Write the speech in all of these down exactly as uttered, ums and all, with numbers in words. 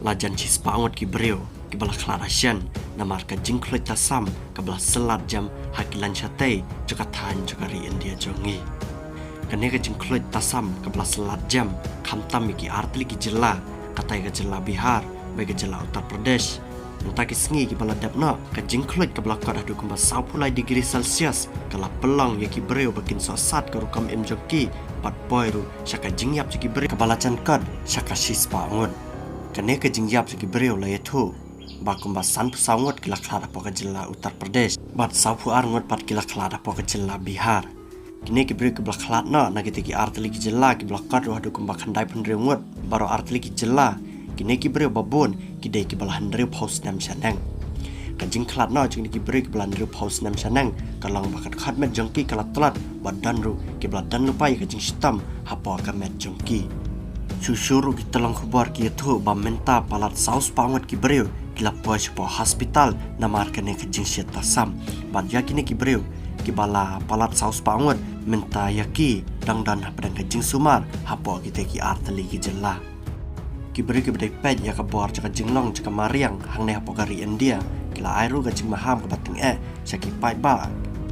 La jan shispah ngut ki briew kiba la khlad ha shen namar ka jingkhluit tasam kaba la syllat jem ha ki lain shatei jong ka thaiñ jong ka ri India jong ngi. Kane ka jingkhluit tasam kaba la syllat jem khamtam ïa ki artylli ki jylla, katai ka jylla Bihar bad ka jylla Uttar Pradesh. Mynta ki sngi kiba la dep noh, ka jingkhluit kaba la kot haduh kumba sawphew lai degree Celsius ka la pynlong ïa ki briew ba kin sohsat ka rukom im jong ki bad poi ruh sha ka jingïap jong ki briew kaba la jan kot sha ka shispah ngut. Kane ka jingïap jong ki briew la ïathuh ba kumba sanphew saw ngut ki la khlad hapoh ka jylla Uttar Pradesh bad sawphew ar ngut pat ki la khlad hapoh ka jylla Bihar. Kine ki briew kiba la khlad noh na kita ki artylli ki jylla kiba la kot ruh haduh kumba khyndai phew hynriew ngut baroh artylli ki jylla. Kine ki briew ba bun ki dei kiba la hynriewphew snem shaneng. Ka jingkhlad noh jong kine ki briew kiba la hynriewphew snem shaneng ka long ba ka dkhot met jong ki ka la tlot bad don ruh kiba la don lypa ïa ka jingshitom hapoh ka met jong ki. Shuh shuh ruh ki tyllong khubor ki ïathuh ba mynta palat sawspah ngut ki briew ki la poi shapoh hospital namar kane ka jingshit tasam. Bad ïa kine ki briew kiba la palat sawspah ngut mynta ïa ki dang don hapdeng ka jingsumar hapoh kita ki artylli ki jylla. Ki briew kiba dei peit ïa ka bor jong ka jinglong jong ka mariang hangne hapoh ka ri India ki la ai ruh ka jingmaham kaba tyngeh sha ki paidbah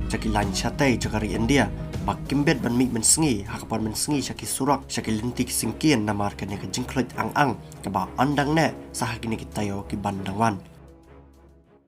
jong ki lain shatei jong ka ri India ba kim bit ban mih mynsngi ha ka por mynsngi sha ki surok, sha ki lynti ki syngkien namar kane ka jingkhluit ang ang kaba ym dang neh sha ha kine ki taïew kiban dang wan.